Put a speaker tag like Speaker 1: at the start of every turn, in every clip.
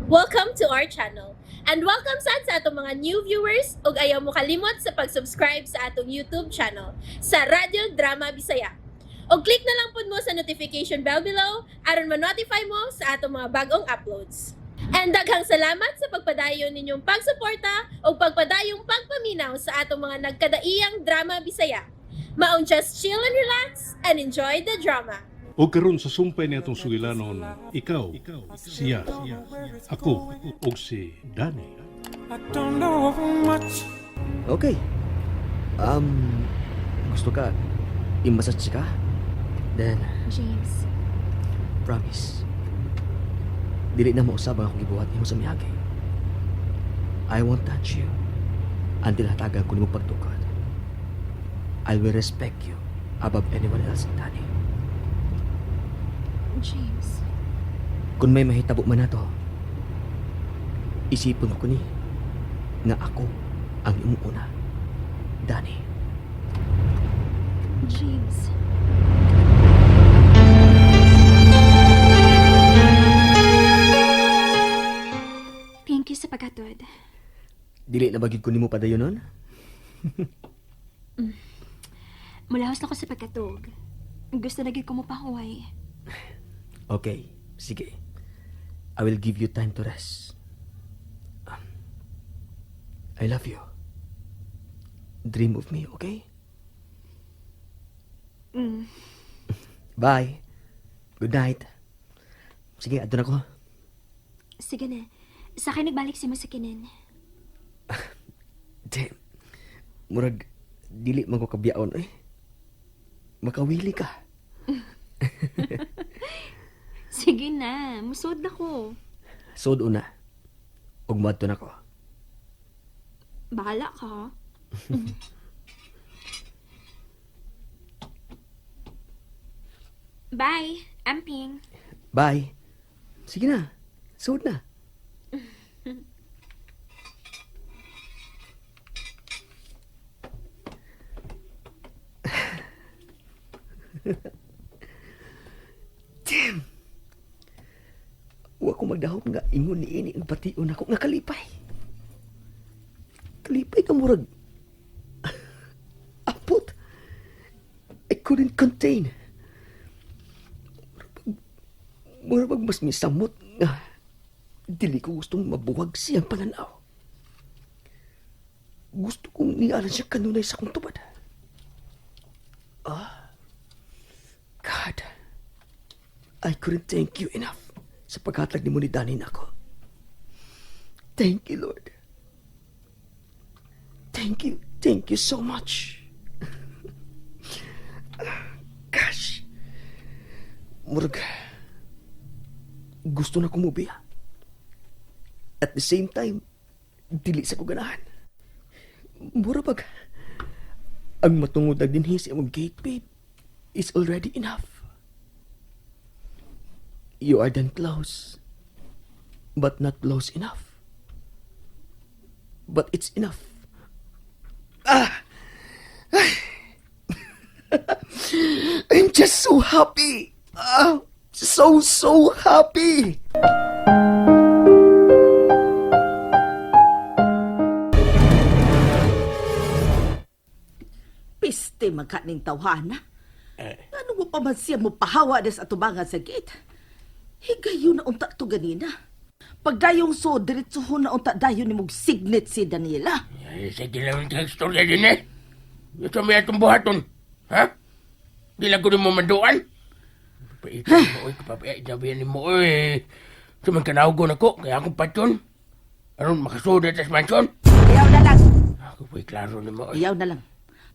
Speaker 1: Welcome to our channel. And welcome sad sa atong mga new viewers ug ayaw mo kalimot sa pag-subscribe sa atong YouTube channel sa Radyo Drama Bisaya. Og click na lang pud mo sa notification bell below aron ma-notify mo sa atong mga bagong uploads. And daghang salamat sa pagpadayon ninyong pagsuporta ug pagpadayong pagpaminaw sa atong mga nagkadaiyang drama Bisaya. Maong just chill and relax and enjoy the drama.
Speaker 2: O karon sa sumpay ni atong sugilanon, ikaw, siya, ako, ug si Danny.
Speaker 3: I don't know much.
Speaker 4: Okay. Gusto ka i-massage ka? Then,
Speaker 5: James,
Speaker 4: promise. Dili na mausab ang akong gibuhat nimo sa miagi. I won't touch you until hatagan ko nimo pagtukod. I will respect you above anyone else, Danny.
Speaker 5: James.
Speaker 4: Kung may mahitabo man nato, isipon ko ni nga ako ang imong una. Danny.
Speaker 5: James. Thank you sa paghatod.
Speaker 4: Dili na ba gyud ko nimo padayon nun?
Speaker 5: Mulahos na ko sa pagkatog. Gusto na gyud ko mo pahuway.
Speaker 4: Okay, sige. I will give you time to rest. I love you. Dream of me, okay?
Speaker 5: Mm.
Speaker 4: Bye. Good night. Sige, adto na ko.
Speaker 5: Sige na. Sa akin nagbalik si Masakinin.
Speaker 4: Damn. Murag, dili man ko kabiyaon eh. Makawili ka.
Speaker 5: Sige na. Musod na ko.
Speaker 4: Sod una. Ug moadto na ko.
Speaker 5: Bahala ka. Bye. Amping.
Speaker 4: Bye. Sige na. Sod na. Damn! Wa ko magdahom nga ingon ni ini ang bation ako nga kalipay. Kalipay ka murag. Apot. I couldn't contain. Mura bag mas misamot nga dili ko gustong mabuwag siyang pananaw. Gusto kong nialan siya kanunay sa akong tubad. Ah, God, I couldn't thank you enough sa paghatag nimo ni Danny nako. Thank you, Lord. Thank you. Thank you so much. Gosh. Murag, gusto na kong mubiya. At the same time, dili sa ko ganahan. Mura bag, ang matungod na dinhi sa imong gate, babe, is already enough. You are then close, but not close enough. But it's enough. Ah! I'm just so happy. Ah, so, so happy.
Speaker 6: Piste man ka ning tawhana. Ano mo pa man siya mo pahawa des atubangan sa gate? Higayon na unta to ganina. Pagdayong so, diretsuhon na unta dayon ni mong signet si Daniela.
Speaker 7: Ay, sige lang yung istorya din eh. Ito may atong buhaton. Ha? Di lang ko rin mo manduan. Papaitan mo, oy. Kapapaitan mo, oy. Suman kanawgon ako, kaya akong patyon. Aron makasuod sa mansion.
Speaker 6: Iyaw na lang.
Speaker 7: Ako po'y klaro ni mo, oy.
Speaker 6: Iyaw na lang.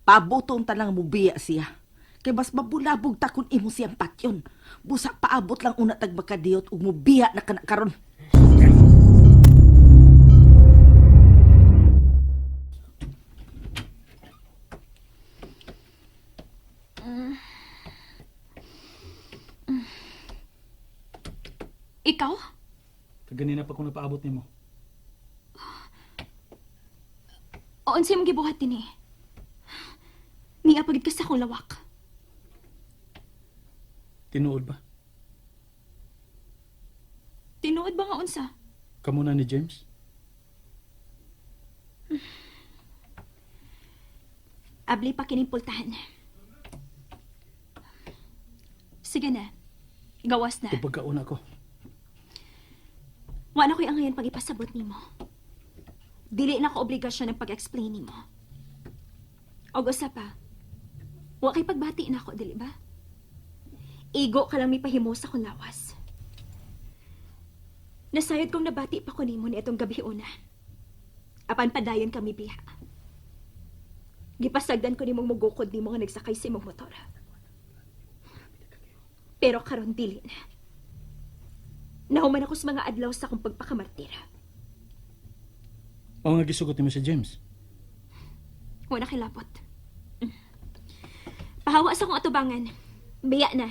Speaker 6: Pabutong talang mubiya siya. Kay mas mabulabog ta kung imo siyang patyon. Busa paabot lang una tag makadiyot ug mubiya na kana karon.
Speaker 5: Ikaw?
Speaker 8: Kaganina pa ko napaabot nimo.
Speaker 5: O unsay mong gibuhat dinhi? Niya pagid ka sa akong lawak.
Speaker 8: Tinuod ba?
Speaker 5: Tinuod ba nga unsa?
Speaker 8: Kamo na ni James?
Speaker 5: Abli pa kining pultahan. Sige na. Gawas na.
Speaker 8: Tubag ka ko.
Speaker 5: Wa na ko'y angayan pag-ipasabot nimo. Dili na ko obligasyon ang pag-explain nimo. Og usa pa, wa kay pagbati na ako, dili ba? Igo ka lang mipahimo sa akong lawas. Nasayod kong nabati pa ko nimo ni atong gabi una. Apan padayon kami biha. Gipasagdan ko nimong mugukod nimo nga nagsakay sa imong motor. Pero karon dili na. Nahuman ako sa mga adlaw sa akong pagpakamartir.
Speaker 8: Mao nga gisugot nimo si James.
Speaker 5: Wala kilapot. Pahawa sa akong atubangan. Biya na.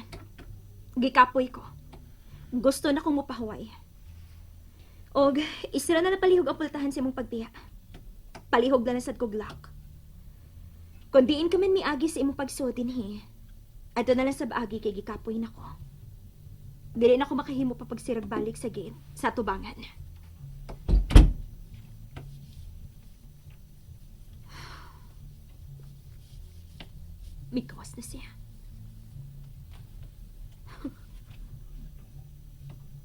Speaker 5: Gikapoy ko. Gusto na kong mupahuway. Og, isira na lang palihog ang pultahan sa imong pagbiya. Palihog na lang sad kog lock. Kung diin ka man miagi sa imong pagsuod dinhi, adto na lang sa baagi kay gikapoy na ko. Dili na ko makahimo pa pagsirag balik sa gate sa atubangan. Mikawas na siya.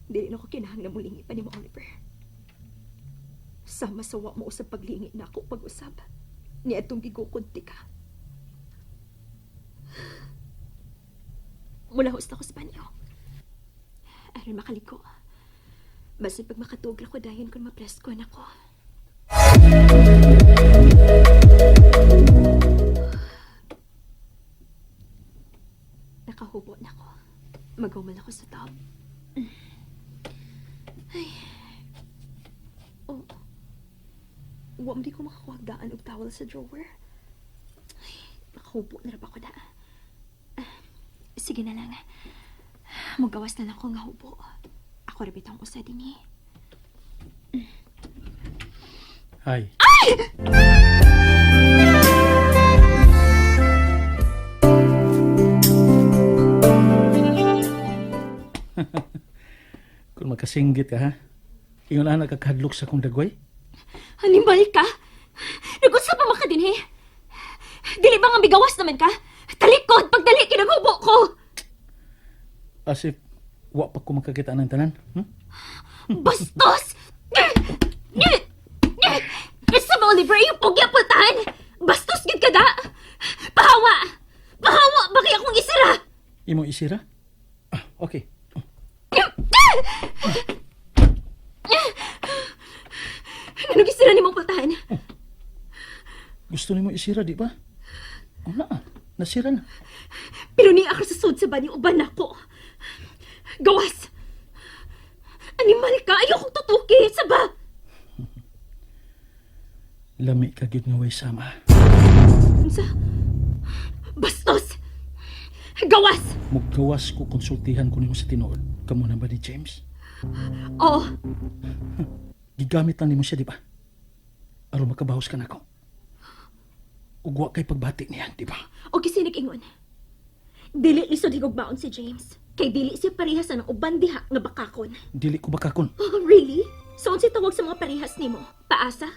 Speaker 5: Dili na ko kinahanglan mulingi pa ni mo, Oliver. Sama sa wa mo usab paglingi na ako pag-usab. Ni atong gigukod ti ka. Mulahos na ko sa banyo. Aron makaliko. Basta pag makatug ra ko dayon kung mapresko na ko. Nakahubo na ko. Maghumal ako sa top. Ay. Oh. Wa man di ko makakuha daan og towel sa drawer. Ay, nakahubo na ra ba ko na? Ah, sige na lang. Mugawas na lang ko nga hubo. Ako ra bitong usa dinhi.
Speaker 8: Hi. Kung makasinggit ka ha? Ingon ana kakahadlok sa akong dagway?
Speaker 5: Animal ka? Nag-usap pa man ka dinhi. Dili ba nga migawas naman ka? Talikod pagdali kinaghubo ko.
Speaker 8: As if wa pa ko makakita ng tanan.
Speaker 5: Bastos! Isa mo, Oliver, yung pugya pultahan! Bastos gid ka da! Pahawa! Pahawa! Bakit akong isira?
Speaker 8: Imo isira? Ah, okay.
Speaker 5: Anong isira ni mong pultahan?
Speaker 8: Gusto nimo isira, di ba? O na, nasira na.
Speaker 5: Pero ni ako sa sud sa banyo, uban ako. Gawas! Animal ka! Ayokong tutuki! Saba!
Speaker 8: Lami ka gyud nga way sama.
Speaker 5: Unsa? Bastos! Gawas!
Speaker 8: Muggawas ko konsultihan ko nimo sa tinuod. Kamo na ba ni James?
Speaker 5: Oo,
Speaker 8: Gigamit lang nimo siya, di ba? Aron makabahos ka nako. Ug wa kay pagbati niya, di ba?
Speaker 5: O kisinig ingon. Dili lisod higugmaon si James. Kay dili siya parehas ang uban diha nga bakakon.
Speaker 8: Dili ko bakakon.
Speaker 5: Oh, really? So unsay tawag sa mga parehas nimo? Paasa?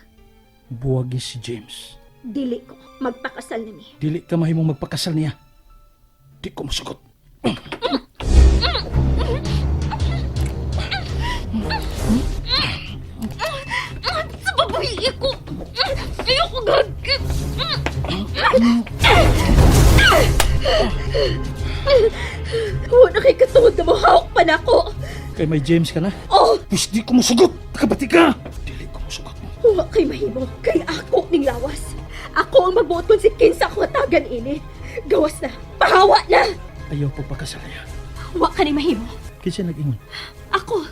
Speaker 8: Buwagi si James.
Speaker 5: Dili ko magpakasal nami.
Speaker 8: Dili ka mahimong magpakasal niya. Di ko mosugot.
Speaker 5: Sa babae ko. Ayoko gagit. Wala kay katungod na mohawk pa nako.
Speaker 8: Kay may James ka na.
Speaker 5: Oh,
Speaker 8: Pwes di ko mosugot. Nakabati ka. Dili ko mosugot.
Speaker 5: wa kay mahimo kay ako ning lawas. Ako ang magbuot kung si kinsa ako hatagan ini. Gawas na. Pahawa na.
Speaker 8: Ayaw pagpakasal niya.
Speaker 5: Wa ka ni mahimo.
Speaker 8: Kinsa nag-ingon?
Speaker 5: Ako,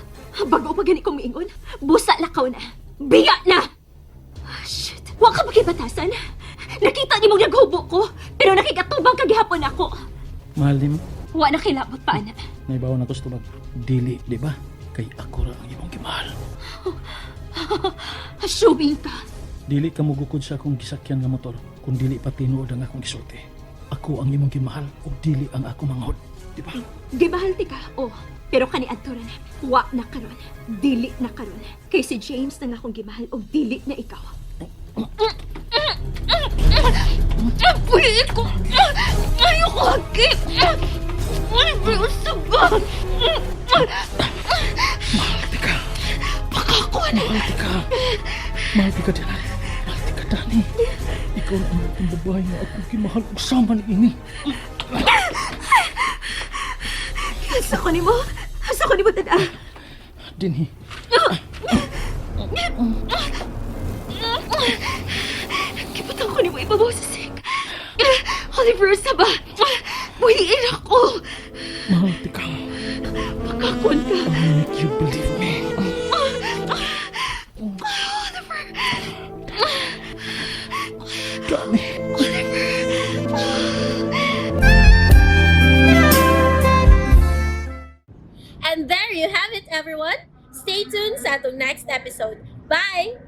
Speaker 5: bago pa gani kong miingon, busa lakaw na. Biya na! Ah, shit. Wa ka makibatasan. Nakita ni mong naghubo ko, pero nakikatubang kagihapon ako.
Speaker 8: Mahal nimo.
Speaker 5: Wa na kilabot pa, ana.
Speaker 8: Naibaw na ko sa tubag. Dili, di ba? Kay ako ra ang imong gimahal.
Speaker 5: Assuming ka.
Speaker 8: Dili ka mugukod sa akong gisakyan nga motor kung dili pa tinuod ang akong gisulti. Ako ang imong gimahal ug dili ang ako manghod. Di ba?
Speaker 5: Gibahal ti ka, oh. Pero kani adto ra na, wa na karon, dili na karon. Kay si James na nga akong gimahal og dili na ikaw. Puliit ko! Ayoko hagit! Oliver, usab ba?
Speaker 8: Mahal tika.
Speaker 5: Pakakuan!
Speaker 8: Mahal tika. Mahal tika, Dani. Mahal tika, Dani. Ikaw na ang akong babae nga akong gimahal og sama ni ini.
Speaker 5: Asa ko nimo? Asa ko nimo tada?
Speaker 8: Dinhi.
Speaker 5: Kipatang ko nimo ibabaw sa sink. Oliver, usab ba? Buhiin ako!
Speaker 8: Mahal tika.
Speaker 5: Pakakuan ka!
Speaker 8: I make you believe me.
Speaker 5: Oliver!
Speaker 8: Dani.
Speaker 1: And there you have it, everyone. Stay tuned sa atong next episode. Bye!